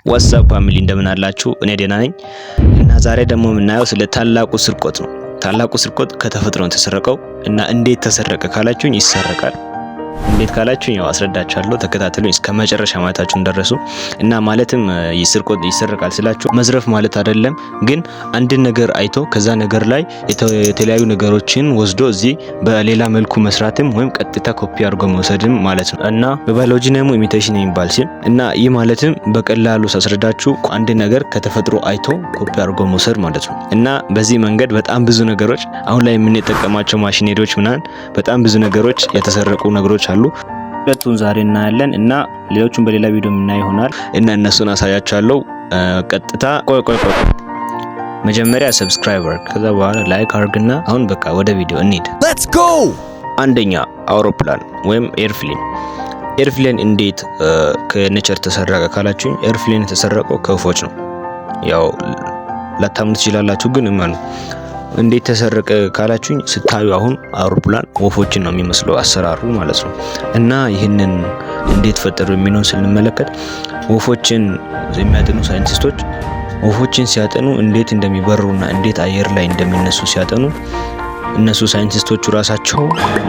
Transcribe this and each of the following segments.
What's up family፣ እንደምን አላችሁ? እኔ ደህና ነኝ። እና ዛሬ ደግሞ የምናየው ስለ ታላቁ ስርቆት ነው። ታላቁ ስርቆት ከተፈጥሮ ነው የተሰረቀው። እና እንዴት ተሰረቀ ካላችሁኝ፣ ይሰረቃል። እንዴት ካላችሁኝ ያው አስረዳችኋለሁ። ተከታተሉኝ እስከ መጨረሻ ማለታችሁ እንዳትረሱ። እና ማለትም ይስርቆት ይሰረቃል ስላችሁ መዝረፍ ማለት አይደለም፣ ግን አንድን ነገር አይቶ ከዛ ነገር ላይ የተለያዩ ነገሮችን ወስዶ እዚህ በሌላ መልኩ መስራትም ወይም ቀጥታ ኮፒ አድርጎ መውሰድም ማለት ነው። እና በባዮሎጂ ደግሞ imitation የሚባል ሲል እና ይህ ማለትም በቀላሉ ሳስረዳችሁ አንድ ነገር ከተፈጥሮ አይቶ ኮፒ አድርጎ መውሰድ ማለት ነው። እና በዚህ መንገድ በጣም ብዙ ነገሮች፣ አሁን ላይ የምንጠቀማቸው ማሽነሪዎች ምናምን፣ በጣም ብዙ ነገሮች የተሰረቁ ነገሮች አሉ። ሁለቱን ዛሬ እናያለን እና ሌሎቹን በሌላ ቪዲዮ የምናይ ይሆናል እና እነሱን አሳያችኋለሁ። ቀጥታ፣ ቆይ ቆይ ቆይ፣ መጀመሪያ subscribe አርግ፣ ከዛ በኋላ like አርግና አሁን በቃ ወደ ቪዲዮ እንሂድ። Let's go! አንደኛ፣ አውሮፕላን ወይም airplane። Airplane እንዴት ከ nature ተሰረቀ ካላችሁኝ፣ airplane የተሰረቀው ከወፎች ነው። ያው ላታምኑ ትችላላችሁ፣ ግን እመኑ። እንዴት ተሰረቀ ካላችሁኝ፣ ስታዩ አሁን አውሮፕላን ወፎችን ነው የሚመስለው አሰራሩ ማለት ነው። እና ይህንን እንዴት ፈጠሩ የሚለውን ስንመለከት፣ ወፎችን የሚያጠኑ ሳይንቲስቶች ወፎችን ሲያጠኑ፣ እንዴት እንደሚበሩና እንዴት አየር ላይ እንደሚነሱ ሲያጠኑ፣ እነሱ ሳይንቲስቶቹ ራሳቸው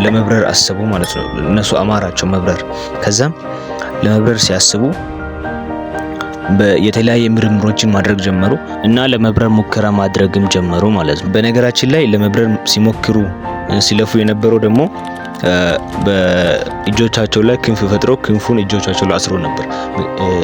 ለመብረር አሰቡ ማለት ነው። እነሱ አማራቸው መብረር። ከዛም ለመብረር ሲያስቡ የተለያየ ምርምሮችን ማድረግ ጀመሩ እና ለመብረር ሙከራ ማድረግም ጀመሩ ማለት ነው። በነገራችን ላይ ለመብረር ሲሞክሩ ሲለፉ የነበረው ደግሞ በእጆቻቸው ላይ ክንፍ ፈጥረው ክንፉን እጆቻቸው ላይ አስሮ ነበር።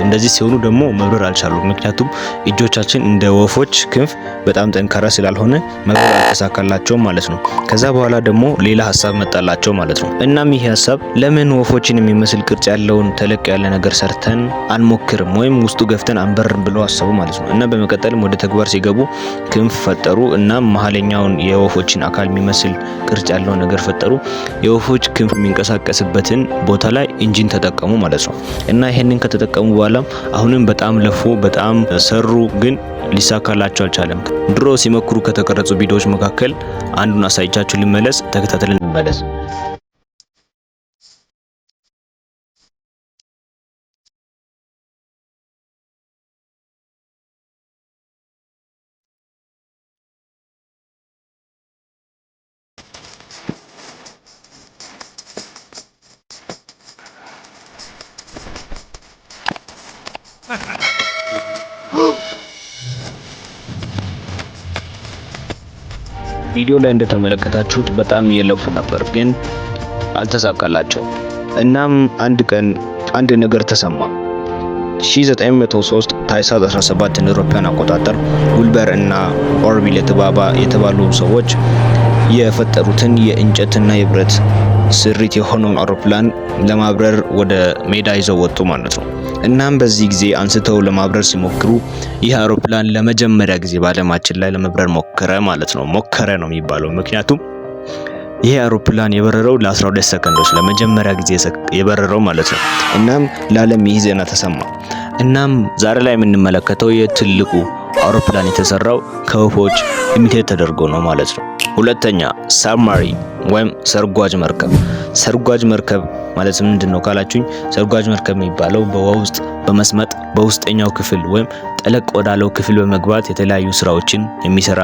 እንደዚህ ሲሆኑ ደግሞ መብረር አልቻሉም። ምክንያቱም እጆቻችን እንደ ወፎች ክንፍ በጣም ጠንካራ ስላልሆነ መብረር አልተሳካላቸውም ማለት ነው። ከዛ በኋላ ደግሞ ሌላ ሀሳብ መጣላቸው ማለት ነው። እናም ይህ ሀሳብ ለምን ወፎችን የሚመስል ቅርጽ ያለውን ተለቅ ያለ ነገር ሰርተን አንሞክርም ወይም ውስጡ ገፍተን አንበርም ብለው አሰቡ ማለት ነው። እና በመቀጠልም ወደ ተግባር ሲገቡ ክንፍ ፈጠሩ እና መሀለኛውን የወፎችን አካል የሚመስል ቅርጽ ያለውን ነገር ፈጠሩ። የወፎች ክንፍ የሚንቀሳቀስበትን ቦታ ላይ engine ተጠቀሙ ማለት ነው። እና ይሄንን ከተጠቀሙ በኋላ አሁንም በጣም ለፉ፣ በጣም ሰሩ፣ ግን ሊሳካላቸው አልቻለም። ድሮ ሲሞክሩ ከተቀረጹ ቪዲዮዎች መካከል አንዱን አሳይቻችሁ ልመለስ። ተከታትለን እንመለስ። ቪዲዮ ላይ እንደተመለከታችሁት በጣም እየለፉ ነበር፣ ግን አልተሳካላቸው። እናም አንድ ቀን አንድ ነገር ተሰማ። 1903 ታህሳስ 17 እንደ አውሮፓውያን አቆጣጠር ዊልበር እና ኦርቪል የተባሉ ሰዎች የፈጠሩትን የእንጨትና የብረት ስሪት የሆነውን አውሮፕላን ለማብረር ወደ ሜዳ ይዘው ወጡ ማለት ነው። እናም በዚህ ጊዜ አንስተው ለማብረር ሲሞክሩ ይህ አውሮፕላን ለመጀመሪያ ጊዜ በዓለማችን ላይ ለመብረር ሞከረ ማለት ነው። ሞከረ ነው የሚባለው፣ ምክንያቱም ይህ አውሮፕላን የበረረው ለ12 ሰከንዶች፣ ለመጀመሪያ ጊዜ የበረረው ማለት ነው። እናም ለዓለም ይህ ዜና ተሰማ። እናም ዛሬ ላይ የምንመለከተው የትልቁ አውሮፕላን የተሰራው ከወፎች imitate ተደርጎ ነው ማለት ነው። ሁለተኛ፣ submarine ወይም ሰርጓጅ መርከብ። ሰርጓጅ መርከብ ማለት ምንድን ነው ካላችሁኝ፣ ሰርጓጅ መርከብ የሚባለው በውሃ ውስጥ በመስመጥ በውስጠኛው ክፍል ወይም ጠለቅ ወዳለው ክፍል በመግባት የተለያዩ ስራዎችን የሚሰራ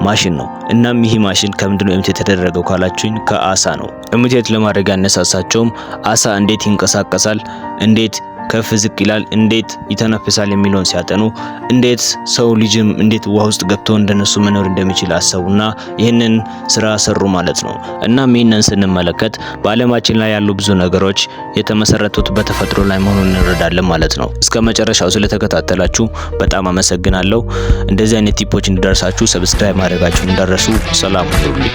ማሽን ነው። እናም ይህ ማሽን ከምንድነው imitate የተደረገው ካላችሁኝ፣ ከአሳ ነው። Imitate ለማድረግ ያነሳሳቸውም አሳ እንዴት ይንቀሳቀሳል፣ እንዴት ከፍ ዝቅ ይላል፣ እንዴት ይተነፍሳል የሚለውን ሲያጠኑ፣ እንዴት ሰው ልጅም እንዴት ውሃ ውስጥ ገብቶ እንደነሱ መኖር እንደሚችል አሰቡና ይህንን ስራ ሰሩ ማለት ነው። እናም ይህንን ስንመለከት በዓለማችን ላይ ያሉ ብዙ ነገሮች የተመሰረቱት በተፈጥሮ ላይ መሆኑን እንረዳለን ማለት ነው። እስከ መጨረሻው ስለተከታተላችሁ በጣም አመሰግናለሁ። እንደዚህ አይነት tip ኦች እንዲደርሳችሁ subscribe ማድረጋችሁን እንዳትረሱ። ሰላም ሁኑልኝ።